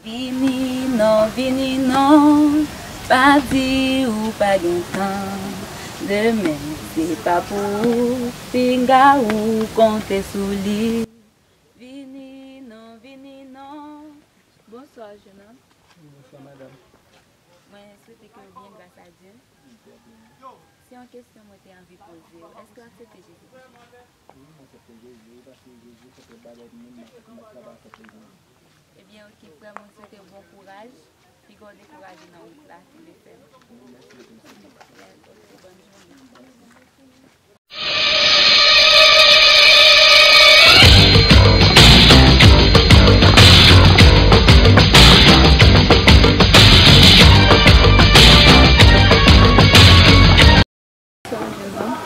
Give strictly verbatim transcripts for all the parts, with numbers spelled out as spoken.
Vini non, vini non, pa di ou pa gen tan. Demen se pa pou ou, pinga ou konte sou li. Vini non, vini non. Bonswa, jennonm. Bonswa, madanm. Mwen swete ke w byen, gras a Dye. Se yon kesyon mwen te anvi poze w. Èske w aksepte Jezi? Wi, mwen aksepte Jezi, wi, paske Jezi fè tout bagay pou mwen, mwen, mwen kapab aksepte Jezi. Ebyen, oke, frè, mwen swete w bon kouraj. Piga w dekouraje nan wout la, kenbe fèm. Wi, mèsi anpil, sista. Yes, oke, bòn jounen.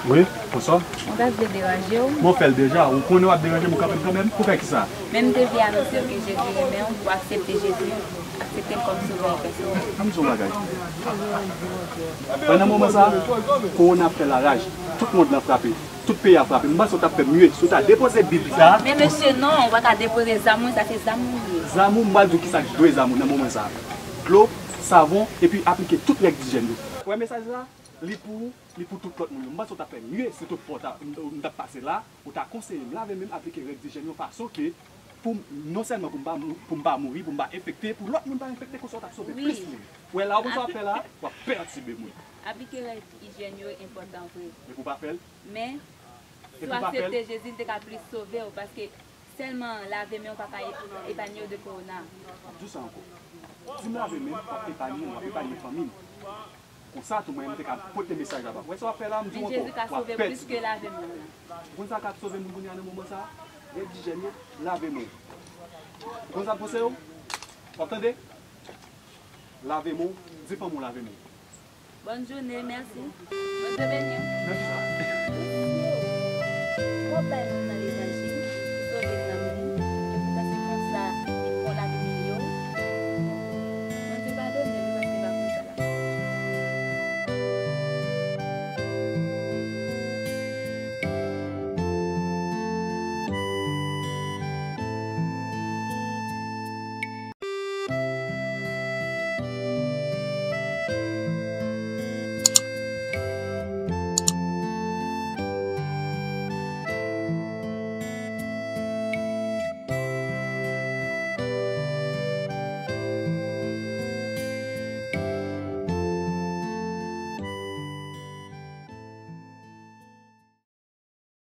Wi, bonswa. Mwen pa vle deranje w. Mwen fè l deja. Ou konnen w ap deranje m, ou kanpe m kanmenm. Pou fè kisa? Men m te vle anonse w ke Jezi renmen w, pou w aksepte Jezi, aksepte l kòm sovè pèsonèl. Ann di yon bagay. Pandan moman sa a, kowona ap fè laraj. Tout mond lan frape. Tout peyi a frape. M panse w t ap fè mye si w ta depoze Bib sa a. Men mesye, non, ou pa ka depoze zam mwen, sa se zam mwen li ye. Zam ou, m pral di w kisa k dwe zam ou nan moman sa a. Dlo, savon, epi aplike tout règ dijèn yo. Ou wè mesaj la? Li pou ou, li pou tout lòt moun yo. M panse w t ap fè mye si tout fwa w ta, m, m t ap pase la, ou ta konseye m lave men m, aplike règ dijèn yon fason ke pou m, non sèlman pou m pa mou-, pou m pa mouri, pou m pa enfekte, pou lòt moun pa enfekte, konsa w t ap sove plis moun. Ou wè la, ou konn sa w ap fè la, w ap pètibe moun. Aplike règ ijyèn yo enpòtan vre. Epi w pa fè l? Men, si w aksepte Jezi, l te ka plis sove w, paske sèlman lave men w pa ka e-, epanye w de kowona. M ap di w sa ankò. Si m lave men m, w ap epanye m, w ap epanye fanmi m. Konsa tou, mwen, m te ka pote mesaj la ba w. Wè sa w ap fè la, m di w ankò, w ap pèdi. Men Jezi ka sove plis ke lave men w la. Ou konn sa k ap sove moun kounye a nan moman sa a? Règ dijyèn yo, lave men w. Ou konn sa k pouse yo? W ap tande? Lave men w, di fanmi w lave men w. Bòn jounen, mèsi. Bondye beni w. Mèsi sa. Pwòp bay moun nan.